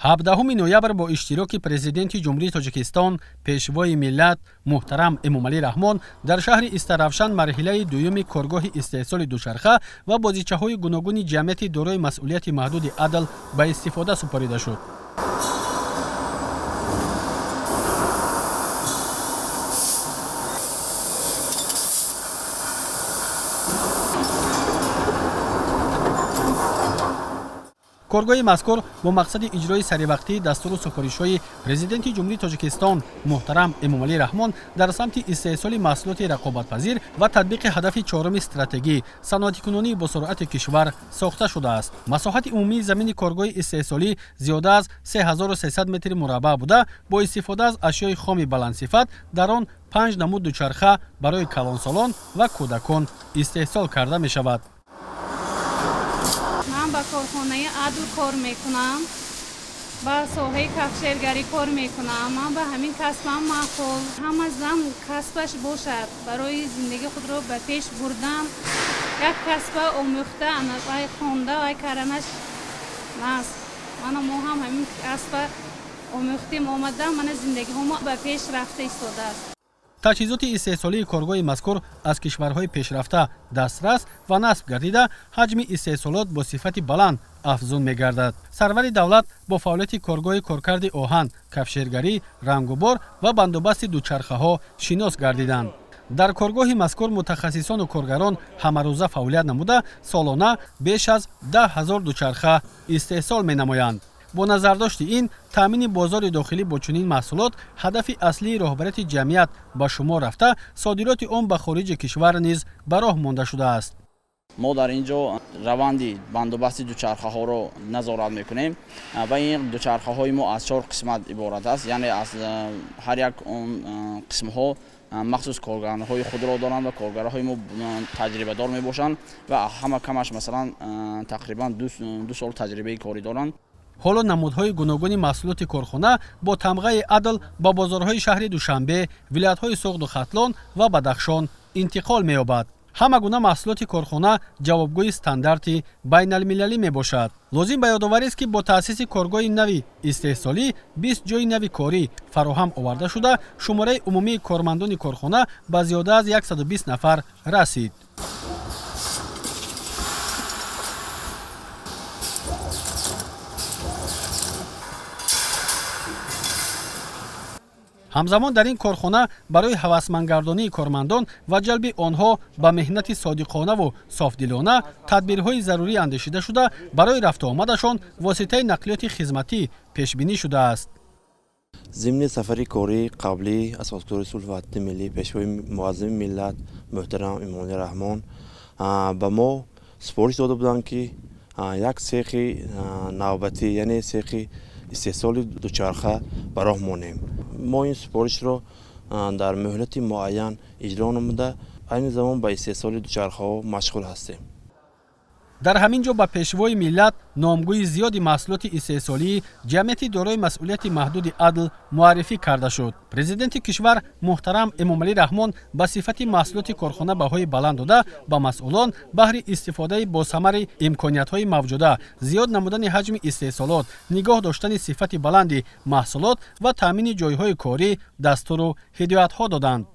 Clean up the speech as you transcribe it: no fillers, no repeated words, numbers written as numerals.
17 ноябр бо иштироки Президенти Ҷумҳурии Тоҷикистон, Пешвои миллат муҳтарам Эмомалӣ Раҳмон дар шаҳри Истаравшан марҳилаи дуюми коргоҳи истеҳсоли дучарха ва бозичаҳои гуногуни ҷамъияти дорои масъулияти маҳдуди «Адл» ба истифода супорида шуд. Коргоҳи мазкур бо мақсади иҷрои саривақтии дастуру супоришҳои Президенти Ҷумҳурии Тоҷикистон муҳтарам Эмомалӣ Раҳмон дар самти истеҳсоли маҳсулоти рақобатпазир ва татбиқи ҳадафи чоруми стратегӣ, саноатикунонии босуръати кишвар сохта шудааст. Масоҳати умумии замини коргоҳи истеҳсолӣ зиёда аз 3300 метри мураббаъ буда, бо истифода аз ашёи хоми баландсифат дар он панҷ намуд дучарха барои калонсолон ва кӯдакон истеҳсол карда мешавад. Ман ба корхонаи «Адл» кор мекунам, ба соҳаи кафшергарӣ кор мекунам. Ман ба ҳамин касбам маъқул. Ҳама зан касбаш бошад, барои зиндагии худро ба пеш бурдан як касба омӯхта, вай хонда, вай карданаш наст. Мана мо ҳам ҳамин касба омӯхтем, омада, мана зиндагиҳо мо ба пеш рафта истодааст. Таҷҳизоти истеҳсолии коргоҳи мазкур аз кишварҳои пешрафта дастрас ва насб гардида, ҳаҷми истеҳсолот бо сифати баланд афзун мегардад. Сарвари давлат бо фаъолияти коргоҳи коркарди оҳан, кафшергарӣ, рангубор ва бандубасти дучархаҳо шинос гардиданд. Дар коргоҳи мазкур мутахассисону коргарон ҳамарӯза фаъолият намуда, солона беш аз 10 000 дучарха истеҳсол менамоянд. Бо назардошти ин, таъмини бозори дохилӣ бо чунин маҳсулот ҳадафи аслии роҳбарияти ҷамъият ба шумор рафта, содироти он ба хориҷи кишвар низ ба роҳ монда шудааст. Мо дар ин ҷо раванди бандубасти дучархаҳоро назорат мекунем ва ин дучархаҳои мо аз чор қисмат иборат аст, яъне аз ҳар як он қисмҳо махсус коргарҳои худро доранд ва коргарҳои мо таҷрибадор мебошанд ва ҳама камаш, масалан, тақрибан 2 сол таҷрибаи корӣ доранд. Ҳоло намудҳои гуногуни маҳсулоти корхона бо тамғаи «Адл» ба бозорҳои шаҳри Душанбе, вилоятҳои Суғду Хатлон ва Бадахшон интиқол меёбад. Ҳама гуна маҳсулоти корхона ҷавобгӯи стандарти байналмилалӣ мебошад. Лозим ба ёдоварист, ки бо таъсиси коргоҳи нави истеҳсолӣ 20 ҷойи нави корӣ фароҳам оварда шуда, шумораи умумии кормандони корхона ба зиёда аз 120 нафар расид. Ҳамзамон дар ин корхона барои ҳавасмандгардонии кормандон ва ҷалби онҳо ба меҳнати содиқонаву софдилона тадбирҳои зарурӣ андешида шуда, барои рафтуомадашон воситаи нақлиёти хизматӣ пешбинӣ шудааст. Зимни сафари кории қаблии Асосгузори сулҳу ваҳдати миллӣ, Пешвои муаззами миллат муҳтарам Эмомалӣ Раҳмон ба мо супориш дода буданд, ки як сехи навбатӣ, яъне сехи истеҳсоли дучарха ба роҳ монем. Мо ин супоришро дар муҳлати муайян иҷро намуда, айни замон ба истеҳсоли дучархаҳо машғул ҳастем. Дар ҳамин ҷо ба Пешвои миллат номгӯи зиёди маҳсулоти истеҳсолии ҷамъияти дорои масъулияти маҳдуди «Адл» муаррифӣ карда шуд. Президенти кишвар муҳтарам Эмомалӣ Раҳмон ба сифати маҳсулоти корхона баҳои баланд дода, ба масъулон баҳри истифодаи босамари имкониятҳои мавҷуда, зиёд намудани ҳаҷми истеҳсолот, нигоҳ доштани сифати баланди маҳсулот ва таъмини ҷойҳои корӣ дастуру ҳидоятҳо доданд.